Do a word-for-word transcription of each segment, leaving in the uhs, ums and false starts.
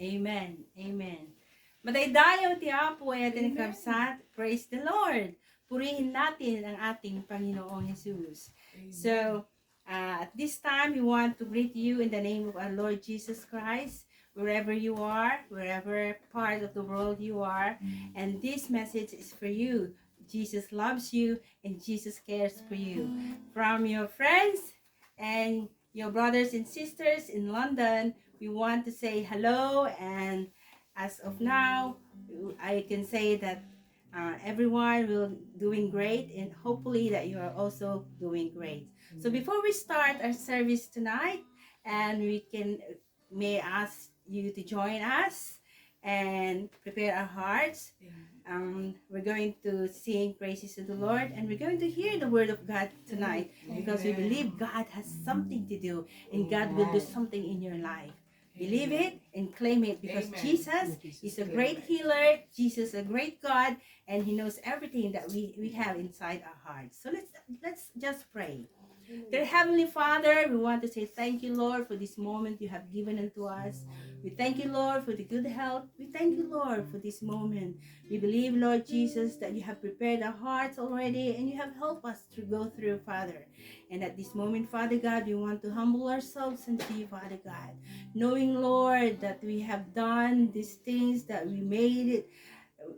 Amen. Amen. Madaydayaw ti Apo, ay atin kabsat. Praise the Lord. Purihin natin ang ating Panginoong Jesus. So, uh, at this time, we want to greet you in the name of our Lord Jesus Christ, wherever you are, wherever part of the world you are. And this message is for you. Jesus loves you and Jesus cares for you. From your friends and your brothers and sisters in London, we want to say hello. And as of now, I can say that uh, everyone will doing great, and hopefully that you are also doing great. So before we start our service tonight, and we can may ask you to join us and prepare our hearts. Um, we're going to sing praises to the Lord, and we're going to hear the word of God tonight, because we believe God has something to do, and God will do something in your life. Believe it and claim it, because Jesus is a great healer. Jesus is a great God, and He knows everything that we, we have inside our hearts. So let's let's just pray. Dear Heavenly Father, we want to say thank you, Lord, for this moment you have given unto us. We thank you, Lord, for the good health. We thank you, Lord, for this moment. We believe, Lord Jesus, that you have prepared our hearts already and you have helped us to go through, Father. And at this moment, Father God, we want to humble ourselves unto you, Father God, knowing, Lord, that we have done these things, that we made it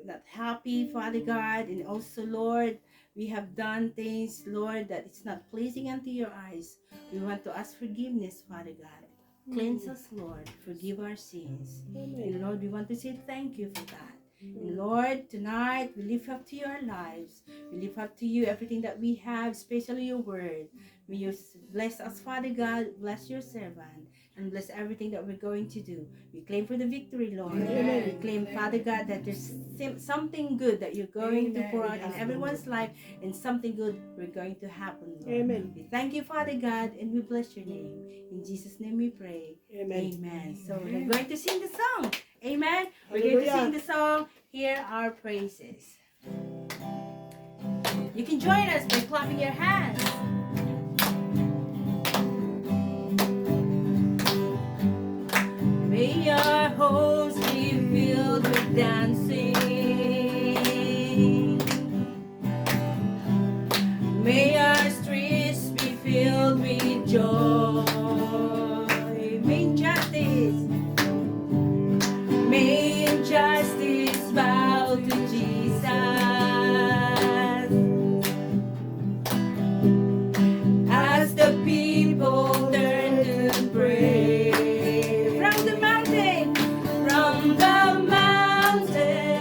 not happy, Father God, and also, Lord, we have done things, Lord, that it's not pleasing unto your eyes. We want to ask forgiveness, Father God. Cleanse us, Lord. Forgive our sins. And Lord, we want to say thank you for that. And Lord, tonight we lift up to you our lives. We lift up to you everything that we have, especially your word. May you s- bless us, Father God. Bless your servant. And bless everything that we're going to do. We claim for the victory, Lord. We claim, Father God, that there's sim- something good that you're going to pour out in everyone's life, and something good we're going to happen, Lord. We thank you, Father God, and we bless your name. In Jesus' name we pray. Amen. So we're going to sing the song. Amen. We're going to sing the song. Hear our praises. You can join us by clapping your hands. May our homes be filled with dancing. May our streets be filled with joy. May injustice, may injustice bow to Jesus. As the people turn to pray. From the mountain, from the mountain.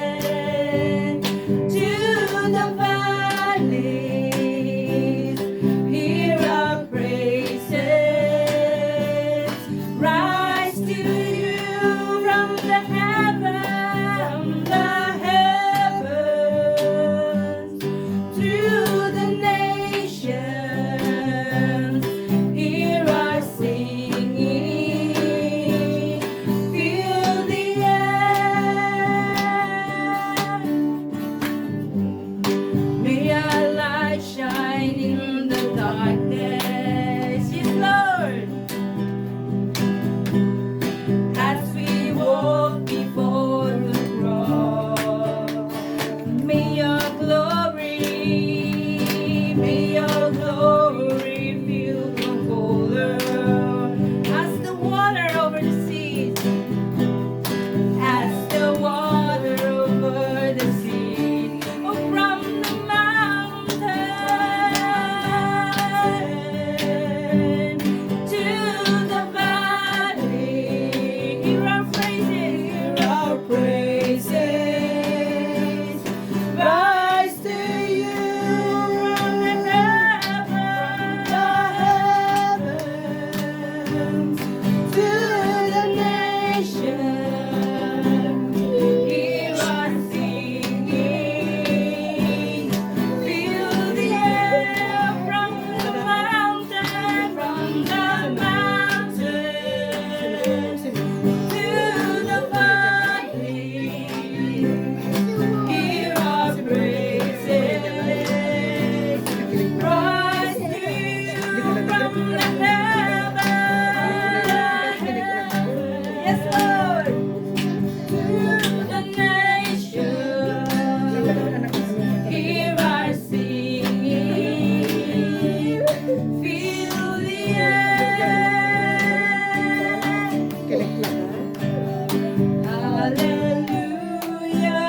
Hallelujah.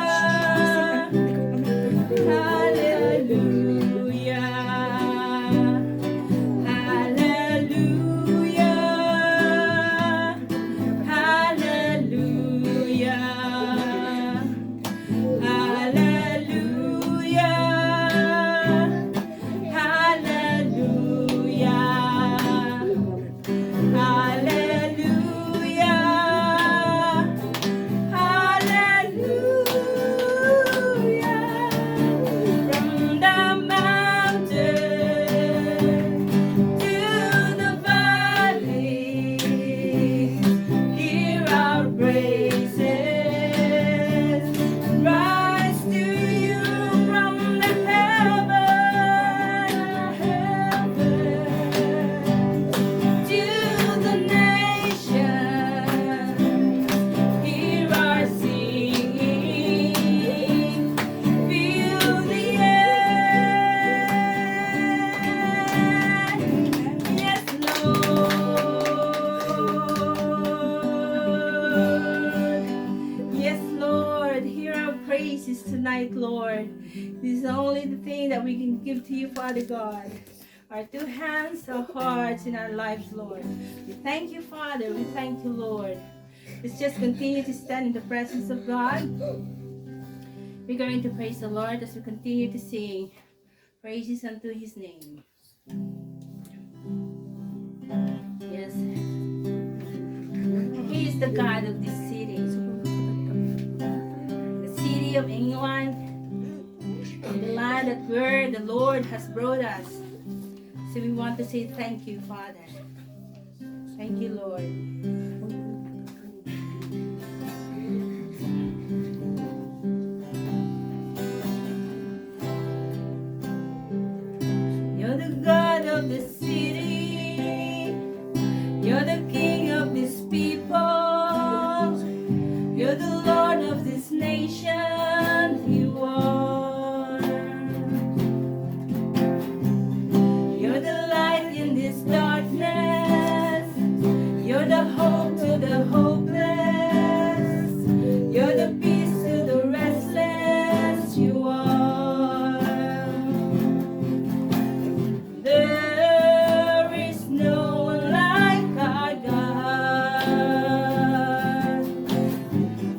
Hallelujah. Hallelujah. Hallelujah. Hallelujah. Hallelujah. Hallelujah. Hallelujah. From the mountain to the valley, hear our praises rise to you from the heaven, heaven to the nations. Hear our singing, fill the air. Yes, Lord. Yes, Lord. Hear our praises tonight, Lord. This is only the thing that we can give to you, Father God. Our two hands, our hearts, and our lives, Lord. We thank you, Father. We thank you, Lord. Let's just continue to stand in the presence of God. We're going to praise the Lord as we continue to sing praises unto his name. Yes. He is the God of this city. The city of England, the land that where the Lord has brought us. So we want to say thank you, Father. Thank you, Lord. You're the God of the city. You're the King of this people. You're the Lord of this nation. You are. You're the light in this darkness. You're the hope to the hopeless. You're the peace to the restless. You are. There is no one like our God.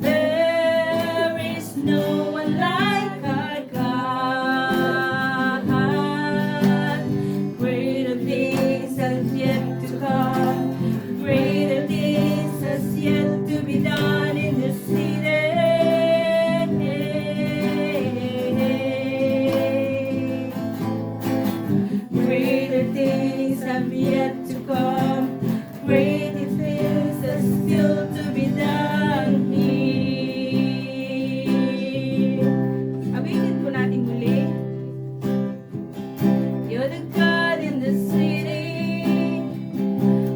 There is no one like our God. Greater things are yet to come. Greater things are yet to be done in this city. Greater things have yet to come. Greater things are still to be done here. Awitin po natin muli. You're the God in the city.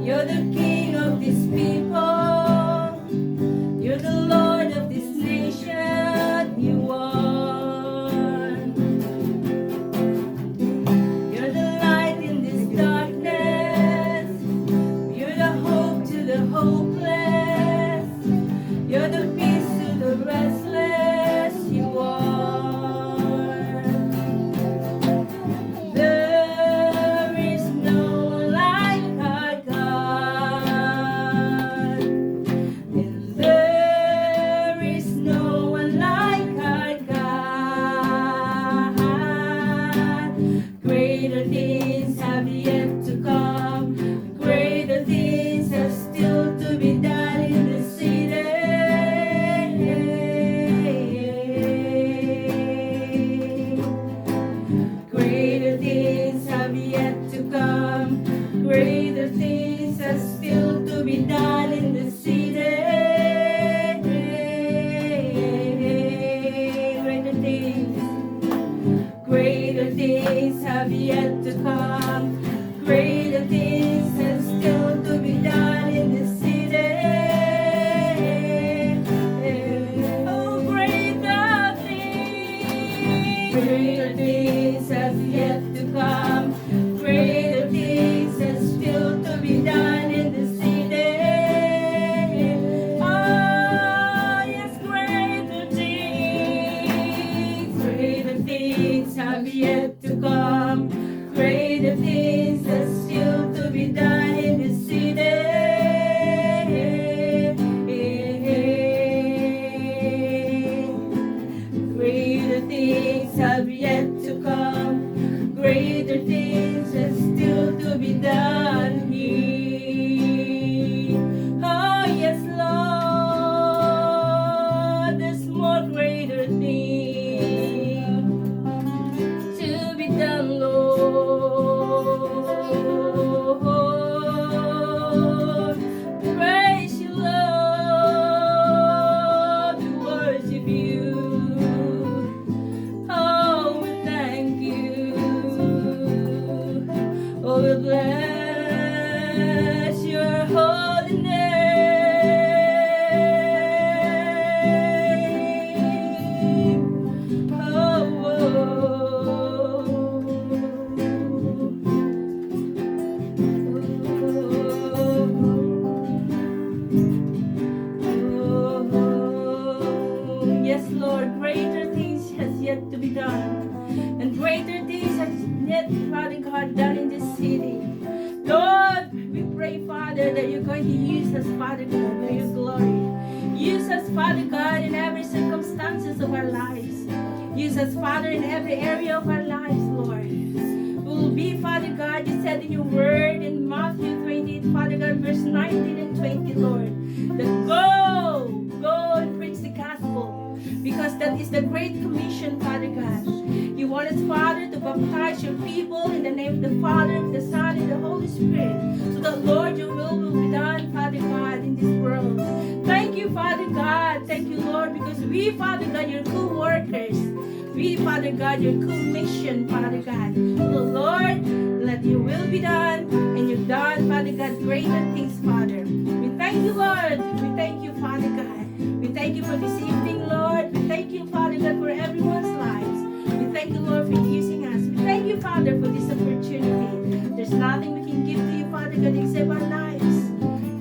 You're the King of this people. You're the Lord of this nation. You are. You're the light in this darkness. You're the hope to the hopeless. Father God, for your glory. Use us, Father God, in every circumstances of our lives. Use us, Father, in every area of our lives, Lord. We will be, Father God, you said in your word in Matthew twenty-eight, Father God, verse nineteen and twenty, Lord, that go, go and preach the gospel, because that is the great commission, Father God. You want us, Father, to baptize your people in the name of the Father, of the Son, and the Holy Spirit, so that, Lord, your will will be done, Father God, in this world. Thank you, Father God. Thank you, Lord, because we, Father God, your co-workers. We, Father God, your commission, Father God. So, Lord, let your will be done, and you've done, Father God, greater things, Father. We thank you, Lord. We thank you, Father God. We thank you for this evening, Lord. We thank you, Father God, for everyone's lives. We thank you, Lord, for using us. We thank you, Father, for this opportunity. There's nothing we can give to you, Father God, except our lives.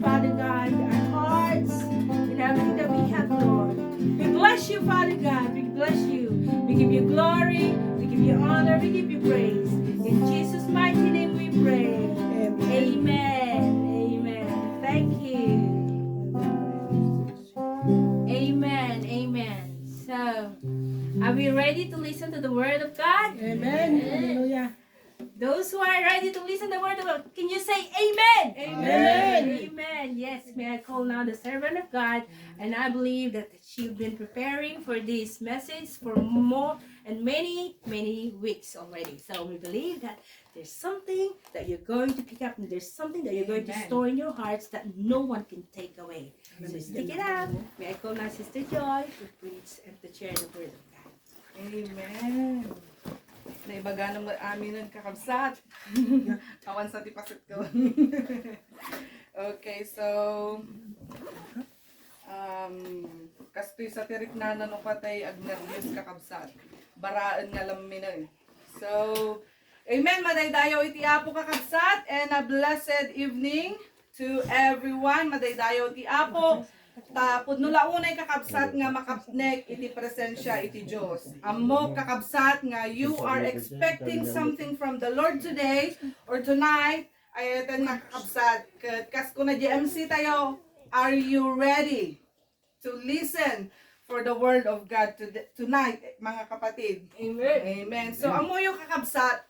Father God, our hearts, and everything that we have, Lord. We bless you, Father God. We bless you. We give you glory. We give you honor. We give you praise. In Jesus' mighty name we pray. Amen. Amen. Amen. Thank you. Amen. Amen. So, are we ready to listen to the word of God? Amen. Hallelujah. Those who are ready to listen the word of God, can you say amen? Amen. Amen. Yes, may I call now the servant of God, and I believe that she's been preparing for this message for more and many, many weeks already. So we believe that there's something that you're going to pick up, and there's something that you're going to Amen. Store in your hearts that no one can take away. So stick it out. May I call now Sister Joy to preach and to share the word of God. Amen. Naibaga na mo aminen, kakabsat. Awan sa ti paset ko. Okay, so, um, kastoy sa tiriknana no patay agnerbios, kakabsat. Baraen nga lamminen. So, amen. Madaydayaw iti Apo, kakabsat, and a blessed evening to everyone. Madaydayaw ti Apo. Ta pudno la unay, kakabsat, nga makapnek iti presensia iti Dios. Ammok, kakabsat, nga you are expecting something from the Lord today or tonight. Ay, eten nga, kakabsat, ket kas kuna di M C tayo, are you ready to listen for the word of God to-, tonight, mga kapatid? Amen. Amen. So, amen. Ammoyo, kakabsat,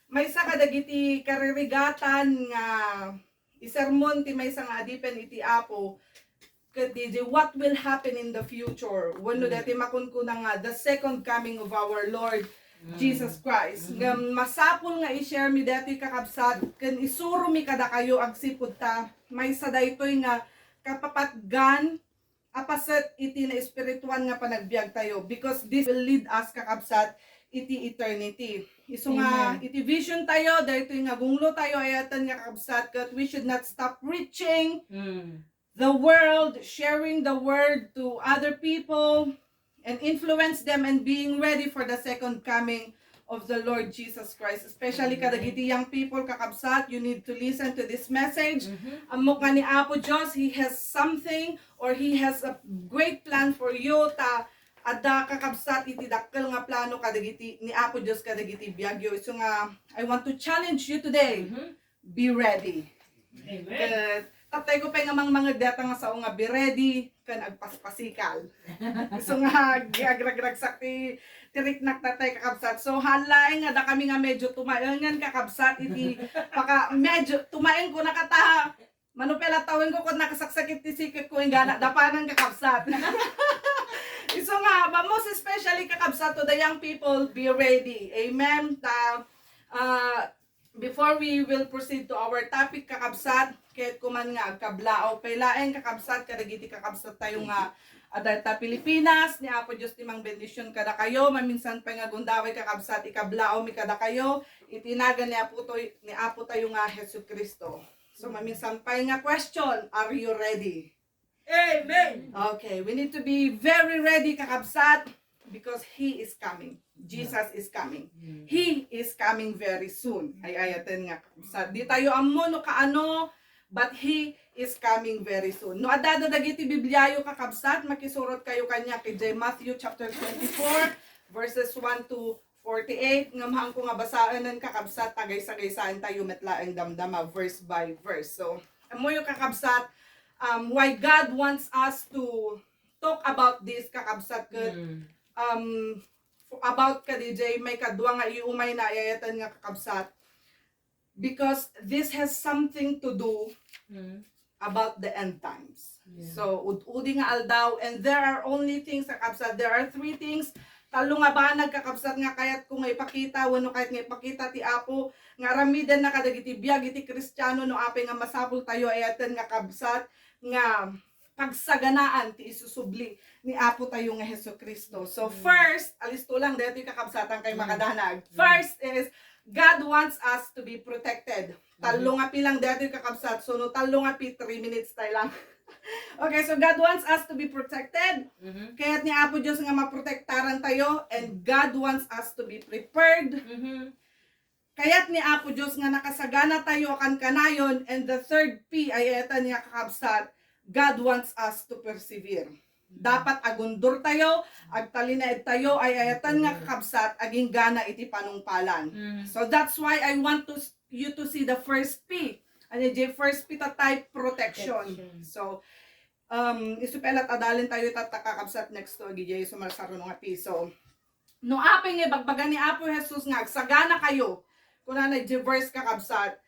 maysa kadagiti karirigatan nga isermon ti maysa nga adipen iti Apo, ket di, di what will happen in the future. Wenno, mm, daytoy makunkuna nga the second coming of our Lord, mm, Jesus Christ. Mm-hmm. Ngem masapul nga i-share mi daytoy, kakabsat, ken isuro mi kadakayo agsipud ta maysa daytoy nga kapapatgan a paset iti naespirituan nga panagbiag tayo, because this will lead us, kakabsat, iti eternity. Isu nga, amen, iti vision tayo, daytoy nga gunglo tayo, ay-ayaten nga, kakabsat, that we should not stop reaching, mm, the world, sharing the word to other people, and influence them and being ready for the second coming of the Lord Jesus Christ. Especially, amen, kadagiti young people, kakabsat, you need to listen to this message. Mm-hmm. Ammok nga ni Apo Dios, He has something, or He has a great plan for you. Ta adda, kakabsat, iti dakkel nga plano kadagiti ni Apo Dios kadagiti biagyo. Isu nga, I want to challenge you today. Mm-hmm. Be ready. Amen. Ket, tatay ko pay nga mangmangeg dayta nga sao nga be ready ken agpaspasikal. Isu nga ag-, agragragsak ti, ti riknak, tatay, kakabsat. So, haan laeng nga dakami nga medyo tumaengen, kakabsat, iti paka-, medyo tumaeng ko nakata. Mano pay la tawen ko ket nakasaksakit ti sikek ko, inggana dapanen, kakabsat. Isu nga, but most especially, kakabsat, to the young people, be ready. Amen. Ta, ah, before we will proceed to our topic, kakabsat, ket kuman nga agkablaaw pay laeng, kakabsat, kadagiti kakabsat tayo nga adda ta Pilipinas, ni Apo Dios ti mangbendision kadakayo. Maminsan pay nga gundaway, kakabsat, ikablaaw mi kadakayo iti nagan ni Apo toy-, ni Apo tayo nga Jesu-Cristo. So, maminsan pay nga question, are you ready? Amen. Okay, we need to be very ready, kakabsat, because He is coming. Jesus is coming. Mm. He is coming very soon. Ay-ayaten nga, kakabsat. Di tayo ammo no kaano, but He is coming very soon. No adda dagiti Bibliayo, kakabsat, makisurot kayo kaniak idiay Matthew chapter twenty-four, verses one to forty-eight, ngem haanko nga basaenen, kakabsat, ta gaysagaysaen tayo met laeng damdama verse by verse. So, ammoyo, kakabsat, Um, why God wants us to talk about this, kakabsat, ket, Mm. um, f-, about ka, D J, may kadua nga iumayna, ay-ayaten nga kakabsat. Because this has something to do Mm. about the end times. Yeah. So, ud-udi nga aldaw, and there are only things, kakabsat, there are three things, tallo nga banag, kakabsat, nga kayatko nga ipakita, wenno kayat nga ipakita ti Apo, nga aramidenna kadagiti biag iti Kristiano, no apay nga masapultayo, ay-ayaten nga kabsat, nga pagsaganaan ti isusubli ni Apo tayo nga Jesu-Cristo. So, Mm. first, alisto lang, daytoy kakabsatan kay Mm. makadanag. Mm. First is, God wants us to be protected. Tallo Mm-hmm. nga pi lang daytoy, kakabsat. So, no tallo nga pi, three minutes tayo lang. Okay, so God wants us to be protected. Mm-hmm. Kayat ni Apo Dios nga maprotektaran tayo, and God wants us to be prepared. Mm-hmm. Kayat ni Apo Dios nga nakasagana tayo a kankanayon, and the third P ay, ay-ayaten nga kakabsat, God wants us to persevere. Dapat agundor tayo, agtalinaed tayo, ay-ayaten nga kakabsat, aginggana iti panungpalan. Mm. So that's why I want to s-, you to see the first P. Ano, di first P ta type protection. Protection. So, um, isu pay latta adalen tayo tatta, kakabsat, next to, agi, di sumarsaro nga P. So, no apay nga ibagbaga ni Apo Jesus nga agsagana kayo, kunana di verse, kakabsat,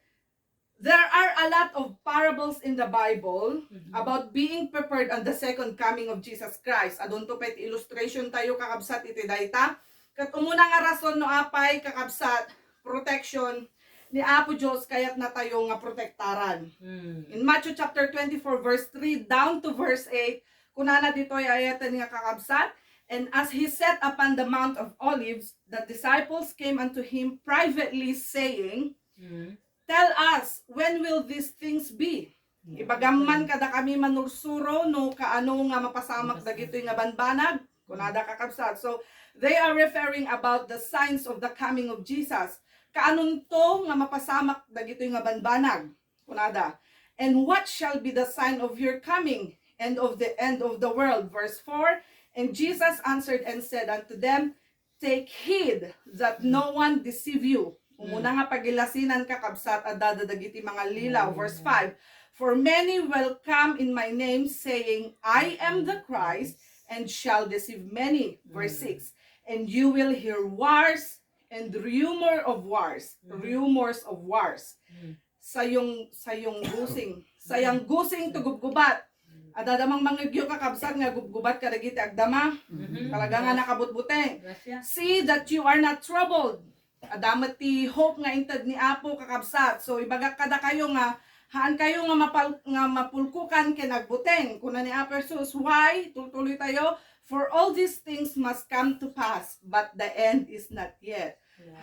there are a lot of parables in the Bible Mm-hmm. about being prepared on the second coming of Jesus Christ. Adunto pay ti illustration tayo, kakabsat, iti dayta. Ket umuna nga rason no apay, kakabsat, protection ni Apo Dios, kayatna tayo nga protektaran. Mm. In Matthew chapter twenty-four, verse three down to verse eight, kunana ditoy, ay-ayaten nga kakabsat, "And as he sat upon the Mount of Olives, the disciples came unto him privately, saying, Mm. Tell us, when will these things be? Yeah. Ibagam man kadakami manursuro no kaano nga mapasamak Mapasamak. dagitoy nga banbanag," kunada, kakabsat. So, they are referring about the signs of the coming of Jesus. Kaanonto nga mapasamak dagitoy nga banbanag, kunada. "And what shall be the sign of your coming and of the end of the world?" Verse four, "And Jesus answered and said unto them, Take heed that no one deceive you." Umuna Mm. nga pagilasinan, kakabsat, adda dagiti mangalilaw. Mangalilaw. Verse five, "For many will come in my name, saying, 'I am the Christ,' and shall deceive many." Verse Mm. six, "And you will hear wars and rumor of wars." Mm. Rumors of wars. Mm. Sayong, sayong gusing. Sayang gusing to gubgubat. Adda damang mangegyo, kakabsat, nga gubgubat kadagiti agdama. Mhm. Talaga nga nakabutbuteng. Gracias. "See that you are not troubled." Adda met ti hope nga inted ni Apo, kakabsat. So, ibagak kadakayo nga, haan kayo nga mapal-, nga mapulkukan ken agbuteng. Kuna ni Apo Jesus, why? Tultuloy tayo. "For all these things must come to pass, but the end is not yet."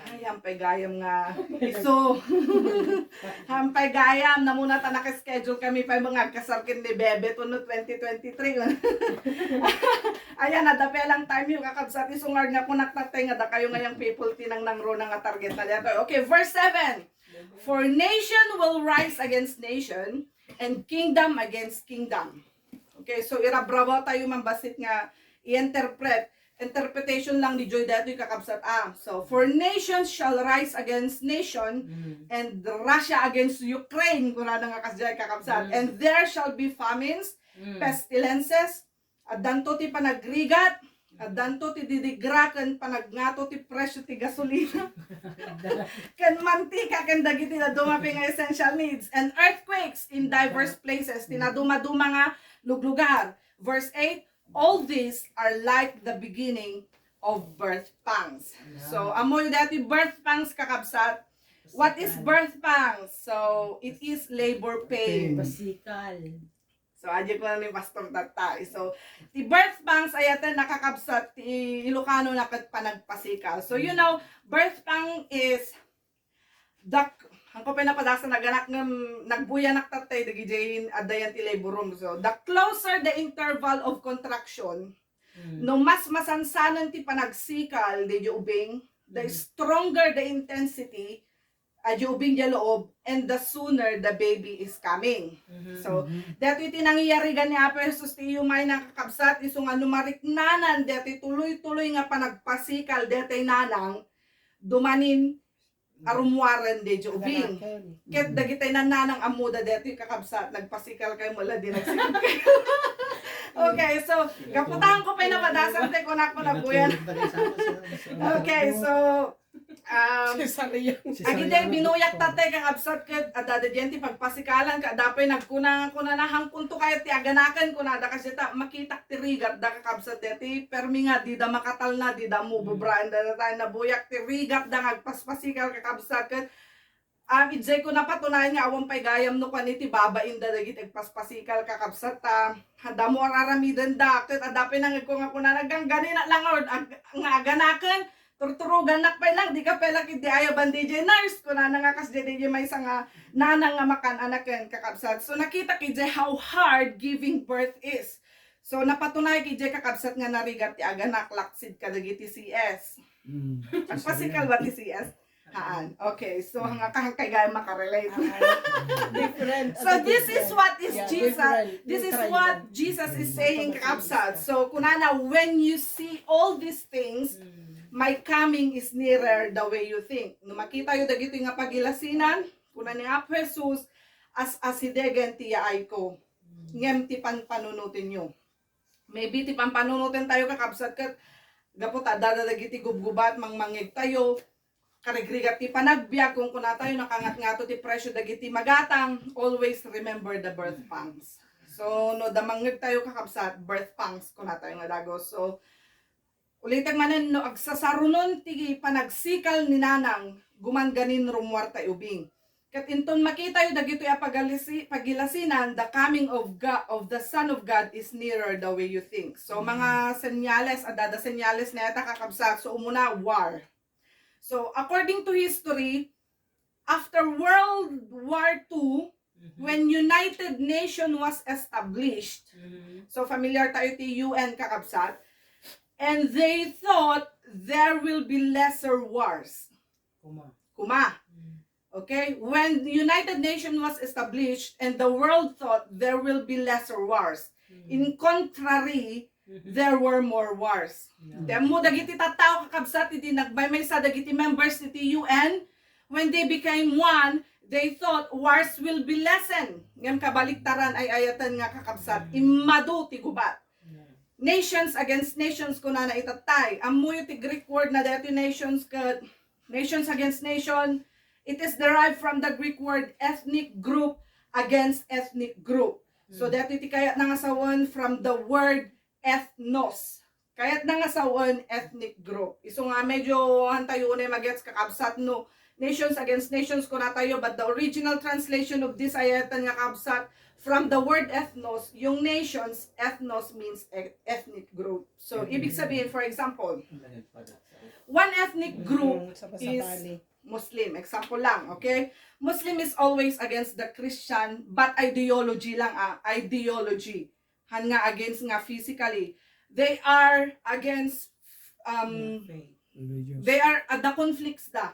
Ay, hampay gayam nga isu. Hampay gayam, namuna ta naka-schedule kami pay nga agkasar ken ni Bebe to no twenty twenty-three. Ayan, adda pay lang time yo, kakabsat, isu nga kunak natay nga dakayo nga young people ti nangnangruna nga target na daytoy. Okay, verse seven. "For nation will rise against nation, and kingdom against kingdom." Okay, so irabrabaw tayo man bassit nga i-interpret. Interpretation lang ni Joy daytoy, kakabsat, ah. So, "For nations shall rise against nation, Mm. and Russia against Ukraine," kunana nga kasdiay, kakabsat. Mm. "And there shall be famines, Mm. pestilences, addanto ti panagrigat, addanto ti didigra ken panagngato ti presyo ti gasolina, ken mantika, ken dagiti dadduma pay nga essential needs, and earthquakes in diverse places." Ti nadumaduma nga luglugar. Verse eight, "All these are like the beginning of birth pangs." Yeah. So, ammoyo daytoy birth pangs, kakabsat. What is Pasikal. birth pangs? So, it is labor pain. Pain. Pasikal. So, adda kuna ni Pastor tatta. So, ti birth pangs, ay-ayaten nga kakabsat, ti Ilocano na ket panagpasikal. So, you know, birth pang is dak-, haanko pay napadasa, naganak ngem nagbuyanak tattay dagiti adda yan ti labor room. So, the closer the interval of contraction, Mm. no mas masansanen ti panagsikal daydi ubing, the Mm. stronger the intensity a di ubing di loob, and the sooner the baby is coming. Mhm. So, Mhm. daytoy ti nangiyarigan ni Apo Jesus ti iumayna, kakabsat, isu nga no mariknanan daytoy tuloy-tuloy nga panagpasikal daytoy nanang, dumanin a rummuaren daydiay ubing. Aganaken. Ket dagiti nannanang ammoda daytoy, kakabsat, nagpasikal kayo, mala di nagsikal kayo. Okay, so, gapu ta awan ko pay napadasan, te, kunak ko nabuyan. Okay, so, um, Cesarean. Agiday binuyakta, te, kakabsat, ket adda daydiay ti pagpasikalan, ket adda pay nagkuna, kunana, "Hangkonto kayat ti aganaken," kunada, kasdiay ta makitak ti rigatda, kakabsat, daytoy permi nga dida makatalna, dida mububraen, dayta nabuyak ti rigatda nga agpaspasikal, kakabsat, ket, um, idiay ko napatunayan nga awan pay gayam no kuan iti babainda dagiti agpaspasikal, kakabsat, ta adda mo ar-aramidenda, ket adda pay nangegko nga kunana, "Gangganina lang, or ag-, nga aganaken, turturugannak pay lang, dika pay lang idi ayaban daydiay nurse," kunana nga kasdiay daydiay maysa nga nanang nga makan-anaken, kakabsat. So, nakitak idiay how hard giving birth is. So, napatunayak idiay, kakabsat, nga narigat ti aganak laksid kadagiti C S. Mm. Agpasikal ba ti C S? Haan. Okay. So, nga kahan kay gaya makarelate. Different. So, this is what is Jesus. This is what Jesus is saying, kakabsat. So, kunana, "When you see all these things, my coming is nearer the way you think." No makita yo dagiti nga pagilasinan, kuna ni Apo Jesus, "As-asidegen ti yaayko, ngem ti panpanunotenyo." Maybe ti panpanunoten tayo, kakabsat, ket gapu ta adda dagiti gubgubat, mangmangngeg tayo, karigrigat ti panagbiag, kun kuna tayo, nakangatngato ti presyo dagiti magatang, always remember the birth pangs. So, no, da mangngeg tayo, kakabsat, birth pangs, kuna tayo nga dagus. So, ulitek manen, no agsasarunon ti panagsikal ni nanang, gumangganin rummuar tay ubing. Ket inton makitayo dagitoy a pagalisi-, pagilasinan, the coming of God, of the Son of God is nearer the way you think. So, mga senyales, adda da senyales nga ita, kakabsat. So, umuna, war. So, according to history, after World War Two, when United Nation was established, so familiar tayo ti U N, kakabsat, and they thought there will be lesser wars. Kuma. Kuma. Okay? When United Nation was established and the world thought there will be lesser wars. In contrary, there were more wars. Ti ammo dagiti tattao, kakabsat, idi nagmaymaysa dagiti members iti U N, when they became one, they thought wars will be lessen. Ngem kabaliktaran ay ayaten nga, kakabsat, immadu ti gubat. Nations against nations, kunana itattay. Ammoyo ti Greek word na daytoy nations ket nations against nation. It is derived from the Greek word ethnic group against ethnic group. So, daytoy ti kayatna nga sawen from the word ethnos. Kayatna nga sawen ethnic group. Isu nga medyo hantayo unay magets, kakabsat, no nations against nations kunatayo, but the original translation of this ay ayaten nga, kabsat, from the word ethnos, yung nations, ethnos means e-, ethnic group. So, ibig sabihin, for example, one ethnic group is Muslim. Example lang, okay? Muslim is always against the Christian, but ideology lang, ah, ideology. Han nga against nga physically. They are against, um, they are, uh, the conflicts da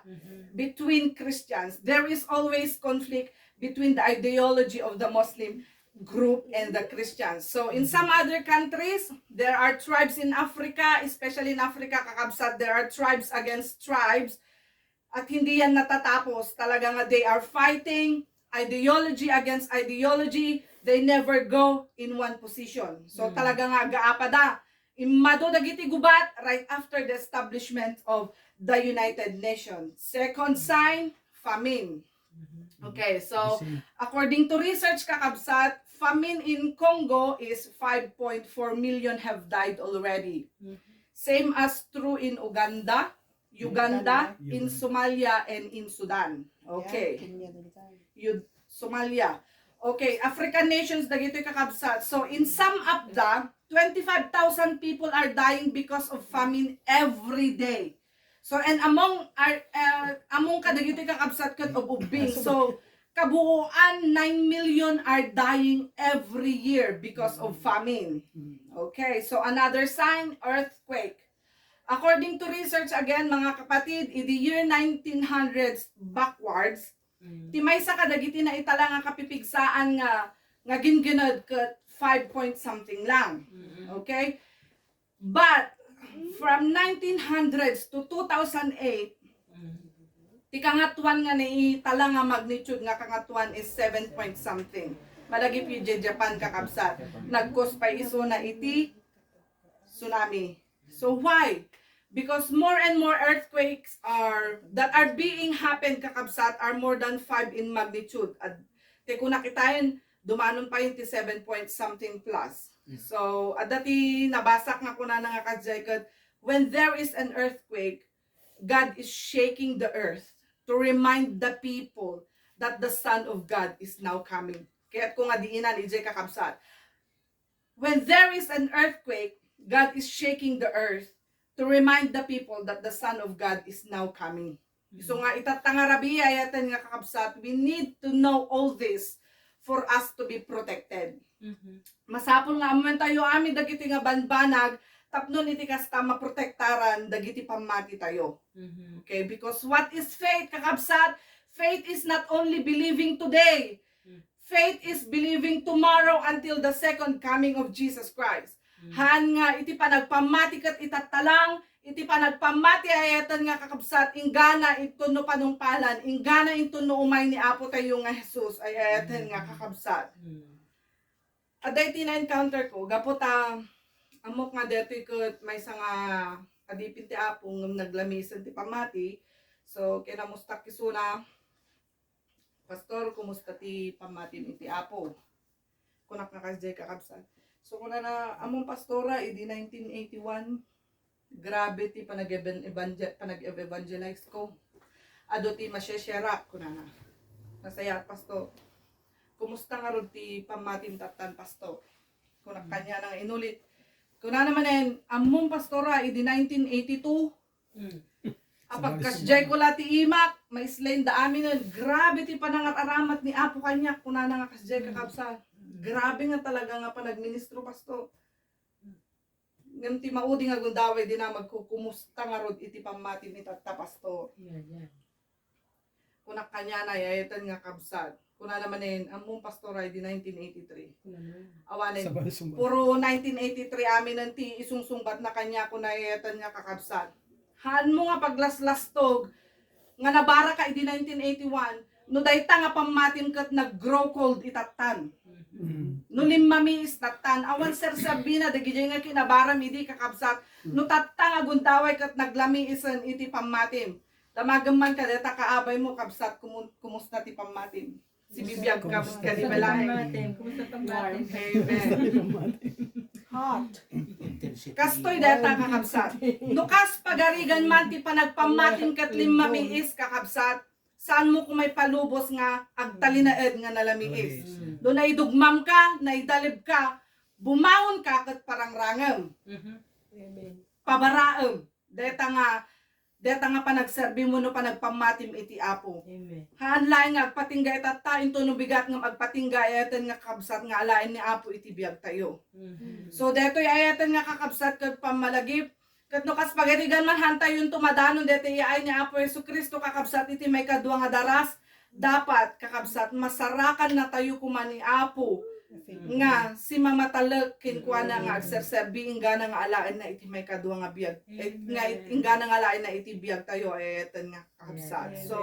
between Christians. There is always conflict between the ideology of the Muslim group and the Christians. So in some other countries, there are tribes in Africa, especially in Africa, kakabsat, there are tribes against tribes. At hindi yan natatapos. Talaga nga they are fighting ideology against ideology. They never go in one position. So, talaga nga agaapada. Immadu dagiti gubat right after the establishment of the United Nations. Second sign, famine. Okay, so according to research, kakabsat, famine in Congo is five point four million have died already. Same as true in Uganda, Uganda, in Somalia, and in Sudan. Okay. Yun, Somalia. Okay, African nations, dagitoy, kakabsat. So, in sum up da, twenty-five thousand people are dying because of famine every day. So, and among our, uh, among kadagitoy, kakabsat, ket of, of being. So, kabuuan, nine million are dying every year because of famine. Okay, so another sign, earthquake. According to research, again, mga kapatid, in the year nineteen hundreds backwards, ti maysa kadagiti naitala nga kapipigsaan nga, nga ginggined ket five point something lang. Okay? But from nineteen hundreds to two thousand eight, Ti kangatoan nga naitala nga magnitude nga kangatoan is seven point something. Malagip iti Japan, kakabsat. Nag-cause pay isuna iti tsunami. So why? Because more and more earthquakes are that are being happened, kakabsat, are more than five in magnitude. At ti kunak itaen, dumanon pay ti seven point something plus. So adda ti nabasak nga kunana nga kasdiay ket, when there is an earthquake, God is shaking the earth to remind the people that the Son of God is now coming. Kayatko nga diinan idiay, kakabsat. When there is an earthquake, God is shaking the earth to remind the people that the Son of God is now coming. So nga itatta nga rabii, ay-ayaten nga kakabsat, we need to know all this for us to be protected. Mhm. Masapul nga ammoentayo amin dagiti nga banbanag tapno iti kasta maprotektaran dagiti pammatitayo. Mhm. Okay, because what is faith, kakabsat? Faith is not only believing today. Mm. Faith is believing tomorrow until the second coming of Jesus Christ. Mm. Haan nga iti panagpammati ket itatta lang, iti panagpammati, ay-ayaten nga kakabsat, inggana inton no panungpalan, inggana inton no umay ni Apotayo nga Jesus, ay-ayaten nga kakabsat. Mm. Adda iti na-encounter ko, gapu ta ammok nga detoy ket maysa nga adipin ti Apo ngem naglamiisen ti pammati. So, kinamustak isuna, "Pastor, kumusta ti pammatim iti Apo?" Kunak nga kasdiay, kakabsat. So, kunana, "Ammom, Pastora, idi nineteen eighty-one, grabe ti panag-even-, evangel-, panag-evangelize ko. Adu ti masesherak," kunana. "Nasayaat, Pastor. Kumusta ngarud ti pammatim tattan, Pastor?" Kunak kaniana nga inulit. Kunana manen, "Ammom, Pastora, idi nineteen eighty-two, mm, apagkasdiay ko la ti imak, maislayen da aminen. Grabe ti panangar-aramat ni Apo kaniak," kunana nga kasdiay, kakabsat. Grabe nga talaga nga panagministro, Pastor. Ngem ti maudi nga gundaway, dina magkukumusta ngarud iti pammatim ni tatta, Pastor. Yeah, yeah. Kunak kaniana, ay-ayaten nga kabsat. Kunana manen, "Ammom, Pastora, idi nineteen eighty-three." Kunana. Awanen, puro nineteen eighty-three aminen ti isungsungbatna kaniak, kuna, ay-ayaten nga kakabsat. Haanmo nga paglaslastog nga nabaraka idi nineteen eighty-one, no dayta nga pammatim ket nag-grow cold itattan. Mm. No limmamiis tattan, awan serserbina dagidiay nga kinabaram idi, kakabsat. No tatta nga gundaway ket naglamiisen iti pammatim. Damagem man kadata kaabaymo, kabsat, kumun-, kumusta ti pammatim? Sibibiag ka kadi balay. Pammatim. Kumusta pammatim? Amen. Hot. Kastoy dayta, kakabsat. No kas pagarigan man ti panagpammatim ket limmamiis, kakabsat, saanmo koma ipalubos nga agtalinaed nga nalamiis. Nalamiis. No naidugmam ka, naidalib ka, bumangon ka ket parangrangem. Mhm. Amen. Pabaraem. Dayta nga, dayta nga panagserbimo no panagpammatim iti Apo. Amen. Haan laeng nga agpatingga itatta, intono bigat ngem agpatingga, ay-ayaten nga kabsat nga alaen ni Apo iti biagtayo. Mhm. So, daytoy ay-ayaten nga kakabsat ket pammalagip, ket no kas pagarigan man, haantayonto madanon daytoy iyaay ni Apo Jesu-Cristo, kakabsat, iti maikadua nga daras, dapat, kakabsat, masarakannatayo koma ni Apo nga simamatalek kenkuana nga agserserbi inggana nga alaenna iti maikadua nga biag, eh, nga it-, inggana nga alaenna iti biagtayo, ay-ayaten nga kakabsat. Yes. So,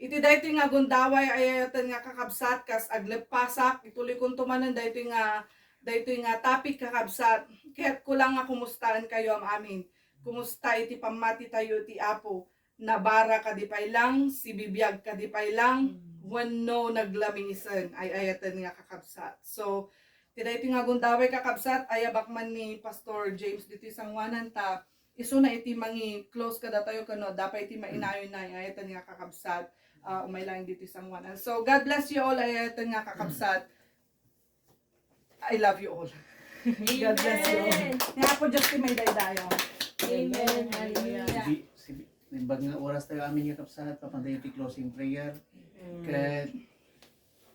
iti daytoy nga gundaway, ay-ayaten nga kakabsat, kas agleppasak, ituluykonto manen daytoy nga, daytoy nga topic, kakabsat. Kayatko lang nga kumustaenkayo am-amin. Kumusta iti pammatitayo iti Apo? Nabara kadi pay lang, sibibiag kadi pay lang, wenno naglamiisen, ay-ayaten nga kakabsat. So, ti daytoy nga gundaway, kakabsat, ayabak man ni Pastor James ditoy sangoanan, ta isuna iti mangi-close kadatayo, ken no adda pay ti mainayon, ay-ayaten nga kakabsat, ah, umay laeng ditoy sangoanan. So, God bless you all, ay-ayaten nga kakabsat. I love you all. God bless you all. Amen. Ni Apo Dios ti maidaydayaw. Amen. Hallelujah. Sibi-, sibi-, naimbag nga oras tayo amin nga kabsat, papantayo ti closing prayer. Mm. Ket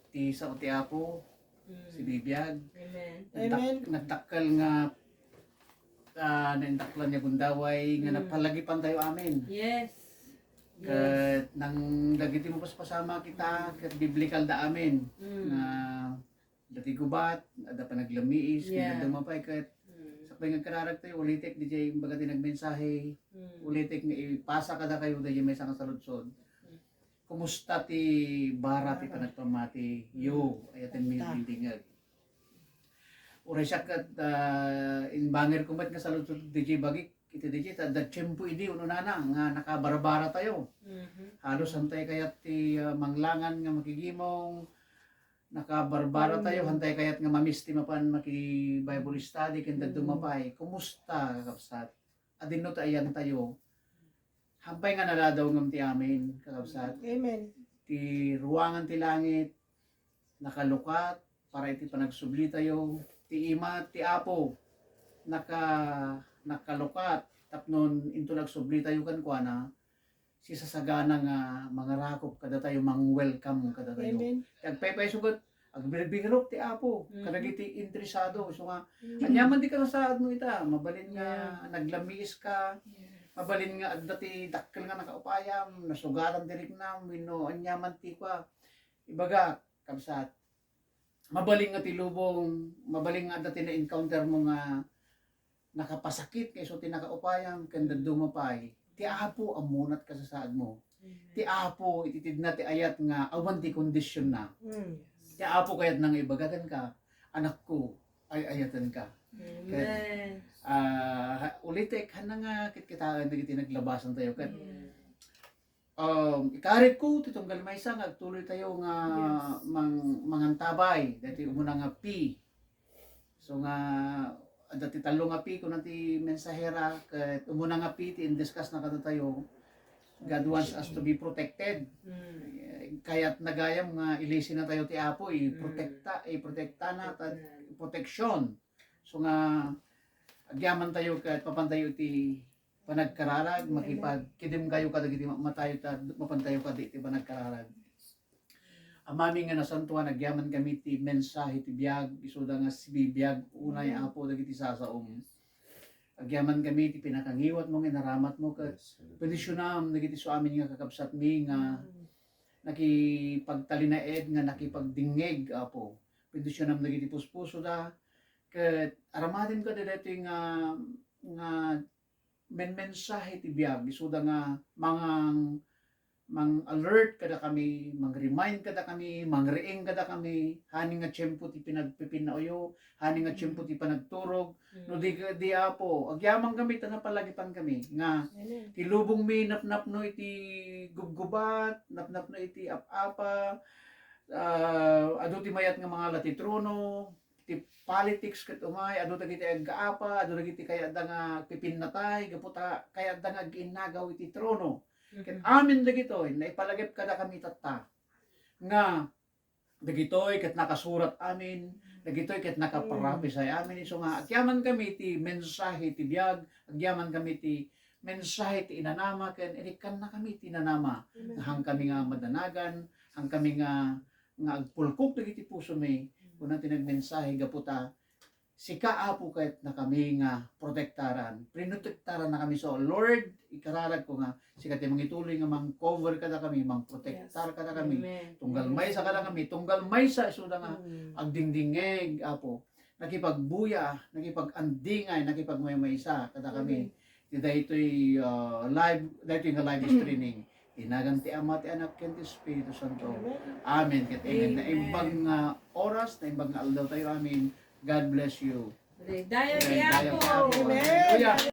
ti sao ti Apo, mm, sibibiag. Amen. Nagdak-, amen, nagdakkel nga, ah, naindaklan nga gundaway nga, mm, nagpalagipan tayo amin. Yes. Ket, yes, nang dagiti mapaspasama kita, ket biblikal da amin, mm, nga dati gubat, adda panaglamiis, yeah, ket dadduma pay ket, mm, sakbay nga agkararag tayo, ulitek, diay imbag ti nagmensahe, mm, ulitek nga ipasa kadakayo, diay maysa nga saludsod. Mm. Kumusta ti bara ti panagpamati yo? Ayaten mi dingdingeg. Uray siak ket, ah, imbangir ko met nga saludsod DJ Bagik, iti DJ, ta adda tiempo idi, ununana, nga nakabarbara tayo. Mhm. Halos hantay kayat ti, ah, manglangan nga makigimong, nakabarbara tayo, hantay kayat nga mamiss ti mapan maki-Bible study, ken dadduma pay. Kumusta, kakabsat? Adinno ti ayan tayo. Hampay nga naladaw ngem ti amin, kakabsat. Amen. Ti ruangan ti langit, nakalukat para iti panagsubli tayo. Ti ima, ti Apo, naka-, nakalukat tapno inton agsubli tayo kenkuana, sisasagana nga mangarakop kadatayo, mang-welcome kadatayo. Amen. Ti agpaypayso ket agbirbirok ti Apo kadagiti interesado. So nga, aniaman ti kasasaadmo ita, mabalin nga naglamiis ka, mabalin nga adda ti dakkel nga nakaupayam, nasugatan ti riknam, wenno aniaman ti kua. Ibaga, kabsat, mabalin nga ti lubong, mabalin nga adda ti na-encounter mo nga nakapasakit nga isu ti nakaupayam, ken dadduma pay, ti Apo ammona ti kasasaadmo. Ti Apo ititedna ti ayat nga awan ti kondisionna. Ti Apo kayatna nga ibaga kenka, "Anakko, ay-ayatenka." Ket, ah, ulitek, hanna nga kitkitaen dagiti naglabasan tayo. Ket, um, ikarikko ti tunggal maysa nga agtuloy tayo nga mang-, mangantabay daytoy umuna nga P. So nga, adda ti tallo nga P, kuna ti mensahera, ket umuna nga P ti in-discuss na kadatayo, God wants us to be protected. Eh, kayatna gayam nga ilisinna tayo ti Apo, iprotekta, iprotektana, ta protection. So nga, agyaman tayo ket mapan tayo iti panagkararag, makipagkidem kayo kadagiti ma-, matayo ta-, mapan tayo kadi iti panagkararag. Amami nga nasantuan, agyaman kami ti mensahe ti biag, isuda nga sibibiag unay, Apo, dagiti sasaom. Agyaman kami ti pinakangiwatmo nga inaramatmo ket bendisionam dagiti su amin nga kakabsatmi nga nakipagtalinaed, nga nakipagdingngeg, Apo. Bendisionam dagiti puspusoda, ket aramatem kada daytoy nga, nga menmensahe ti biag, isuda nga mangang-, mang-alert kadakami, mang-remind kadakami, mangriing kadakami, hani nga tiempo ti pinagpipinnaoyo, hani nga tiempo ti panagturog. No di, di, Apo, agyaman kami ta napalagipan kami nga ti lubongmi napnapno iti gubgubat, napnapno iti ap-apa, ah, adu ti mayat nga mangala ti trono, ti politics ket umay, adu dagiti aggaapa, adu dagiti kayatda nga agpipinnatay, gapu ta kayatda nga aginnagaw iti trono. Ket amin dagitoy, naipalagip kadakami tatta, nga dagitoy ket nakasurat amin, dagitoy ket nakaprophesy amin, isu nga agyaman kami ti mensahe ti biag, agyaman kami ti mensahe ti inanama, ken inikkanna kami ti inanama, nga han kami nga madanagan, han kami nga nga agpulkok dagiti pusomi, kuna ti nagmensahe gapu ta, sika, Apo, kayatna kami nga protektaran. Prinotektaran na kami. So, Lord, ikararag ko nga sika ti mangituloy nga mang-cover kada kami, mangprotektar kada kami. Tunggal maysa kada kami, tunggal maysa isuda nga agdingdingngeg, Apo. Nakipagbuya, nakipag-andingay, nakipagmaymaysa kada kami. Iti daytoy, ah, live, daytoy nga live streaming. Iti nagan ti Ama, ti Anak, ken ti Espiritu Santo. Amen. Ket amen. Naimbag nga oras, naimbag nga aldaw tayo. Amen. God bless you. Dayaw ti Apo. Hallelujah.